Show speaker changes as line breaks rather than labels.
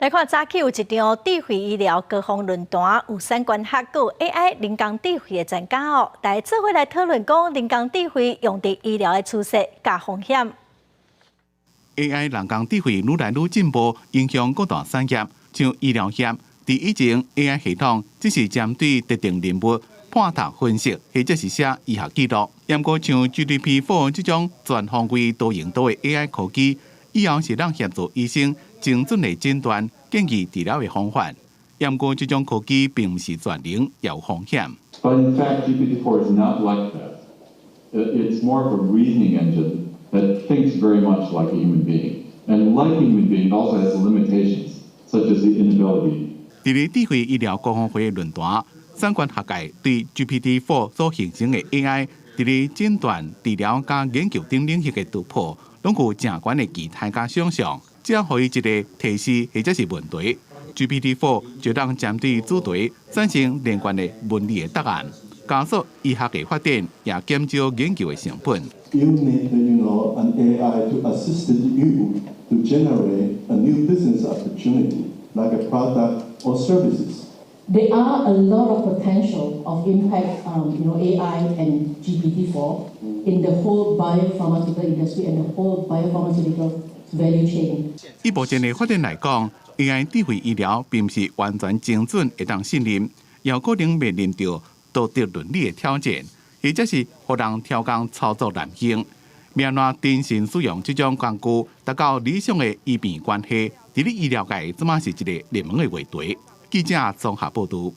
來看早起有一場智慧醫療高峰論壇，有產官學閣 AI 人工智慧的專家哦，大家做伙來討論講人工智慧用佇醫療的趨勢佮風險。
AI 人工智慧愈來愈進步，影響各大產業，像醫療業，佇以前 AI 系統只是針對特定人物判讀分析，或者是寫醫學記錄。毋過像 GPT-4 這種全方位多用途的 AI 科技，以後是能協助醫生精準的診斷、建議治療的方法。毋過這種科技並毋是全能，也有風險。
But in fact, GPT-4 is not like that. It's more of a reasoning engine that thinks very much like a human being. And like a human being, it also has limitations, such as the inability.
佇咧智慧醫療高峰會論壇，產官學界對 GPT-4 所形成的 AI 佇咧診斷、治療佮研究等領域的突破，攏有誠懸的期待佮想象。只要予伊一个提示或者是問題，GPT-4 就能針對主題產生連貫的文字的答案，加速醫學的發展，也減少研究的成本。
You need an AI to assist you to generate a new business opportunity, like a product or services.
There are a lot of potential of impact, AI and GPT-4 in the whole biopharmaceutical industry and the whole biopharmaceutical value chain.
以目前的發展來講，AI 智慧醫療並毋是完全精準會當信任，也可能面臨著道德倫理的挑戰，或者是予人刁工操作濫用。欲按怎謹慎使用這種工具，達到理想的醫病關係，佇咧醫療界這馬是一个熱門的話題。記者綜合報導。